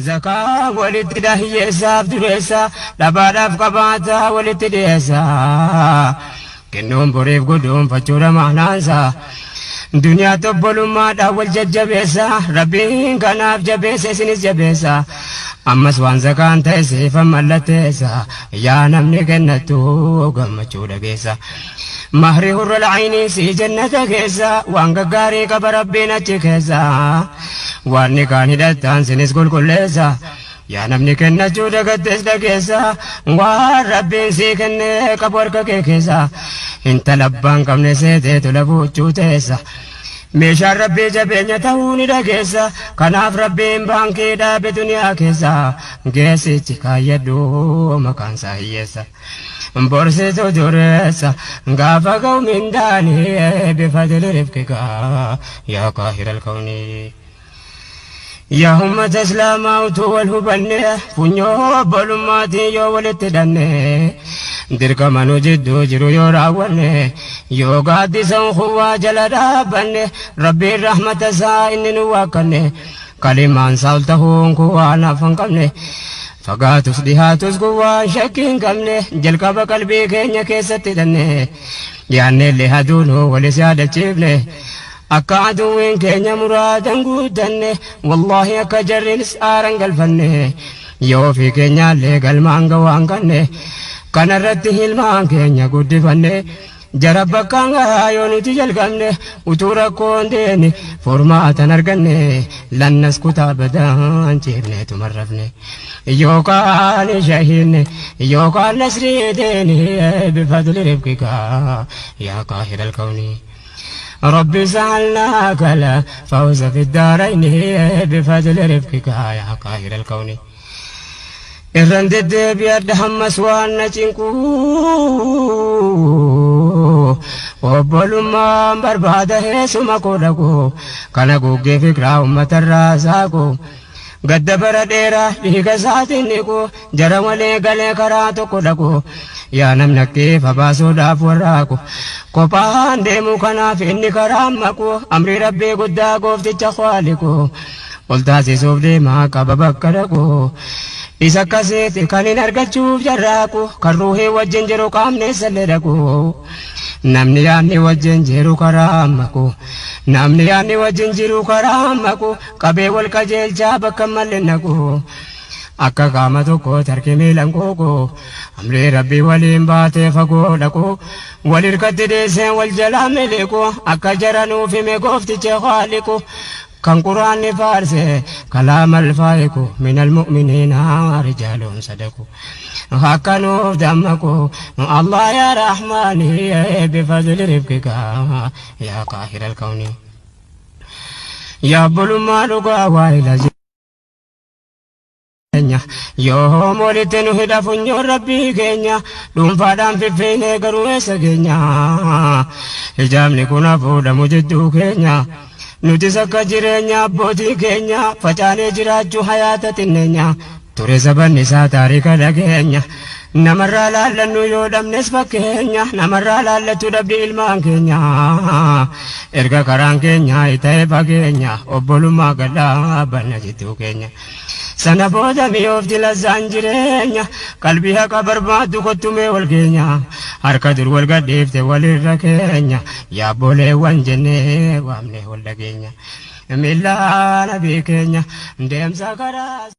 Zakaa walitti dha hiyyeessaaf dureessa, dhabaadhaaf qabaataa walitti dhiyeessa. Kennuun boriif guduunfachuudha maanaansa. Duniyaatti obbolummaadhaan wal jajjabeessa, Rabbiin kanaaf jabeessa isinis jabeessa. Ammas waan zakaan ta'e siifan mallatteessa, yaa namni kennattu gammachuu dhageessa. Mahri hurral ayni si jannata keessa, waan gaggaarii qaba Rabbiin achi keessa. Waan nikaan hidhattaan sinis qulqulleessa. Yaa namni kennachuu dagattes dhageessa, waan Rabbiin sii kenne qabu harka kee keessa. Intala abbaan qabne seetee tola fuuchuu teessa. Meeshaan Rabbii jabeenya ta'uu ni dhageessa. Kanaaf Rabbiin baankii dhaabe duniyaa keessa. Geessichi kaayyadhu maqaan isaa hiyyeessa. Borsitu dureessa gaafa ga'u mindaanii bifadli rifqika yaa qaahiral kawnii. Yaa ummata Islaamaa utuu wal hubanne, funyoo obbolummaatiin yoo walitti hidhanne, dirqama nu jidduu jiru yoo raawwanne, yoo gaaddisa ukhuwwaa jala dhaabbanne, Rabbiin rahmata isaa inni nu waakkanne, kalimaan isaa ol tahuun kun waan hafa hin qabne, fagaatus dhihaatus kun waan shakkii hin qabne, jalqaba qalbii keenya keessatti hidhanne, yaannellee haduunuu walis yaadachiifne, Akka aduwwiin keenya muraadan guuttanne, wallaahi akka jarriinis aaran galfanne, yoo ofii keenyaallee galmaan ga'uu hanqanne, kanarratti ilmaan keenya guddifanne, jara bakkaan gahaa yoo nuti jalqabne, utuu rakkoon deene furmaatan arganne, lannas kutaa badaan ciifneetuma rafne. Yookaan shahiinne yookaan nasrii deene bifadli rifqika yaa qaahiral kawnii. ربي سألناك الفوز في الدارين بفضل رفقك يا قاهر الكون. Irran deddeebi'adha hammas waan na cinqu, obbolummaan barbaada heessuma koo dhaqu, kana guuggee fikiraa uummatarraa saaqu, gadda bara dheeraa dhiiga isaatiin dhiqu, jara walee galee karaa tokko dhaqu. Yaa namni akkeefa baasuudhaaf warraaqu, kophaan deemu kanaaf inni karaa maqu, amrii Rabbii guddaa goofticha khwaaliqu ol taasisuuf deemaa qaba bakka dhaqu. Isa akkasiiti kan hin argachuuf jarraaqu, kan ruuhii wajjin jiru qaamni eessallee dhaqu. Namni yaadni wajjin jiru karaa maqu, namni yaadni wajjin jiru karaa maqu, qabee wal qajeelchaa bakka malle naqu. Akka qaama tokko tarki miilan quuqu, amrii Rabbii waliin baatee fagoo dhaqu, wal hirkatti deessee wal jalaa miliqu, akka jara nuuf hime goofticha khaaliqu, kan quraanni faarse kalaama alfaayiqu, minal mu'miniina rijaaluun sadaqu. Akka nuuf dammaqu Allah yaa Rahmaani bifadli rifqika yaa qaahiral kawni. Yaa obbolummaa dhugaa waa'ila keenya, yoom walitti nu hidha funyoon Rabbii keenya? Dhuunfaadhaan fiffiinee garuu eessa keenya? Hijaabni kun hafuudhamu jidduu keenya. Nutis akka jireenya abbootii keenya facaanee jiraachuu hayaata xinneenya ture, sabanni isaa taarika dhageenya. Namarraa laallannu yoo dhabnes fakkeenya, namarraa laallachuu dhabdi ilmaan keenya. Erga karaan keenya ta'e fageenya, obbolummaa gadhaabanna jidduu keenya. Sana booda mi'oofti lazzaan jireenya. Qalbii haqa barbaaddu kottumee wal keenya. Harka dur wal gadhiifte walirra keenya, yaabboleewwan jennee waamne wal dhageenya. Miillaa nabii keenya deemsa karaa.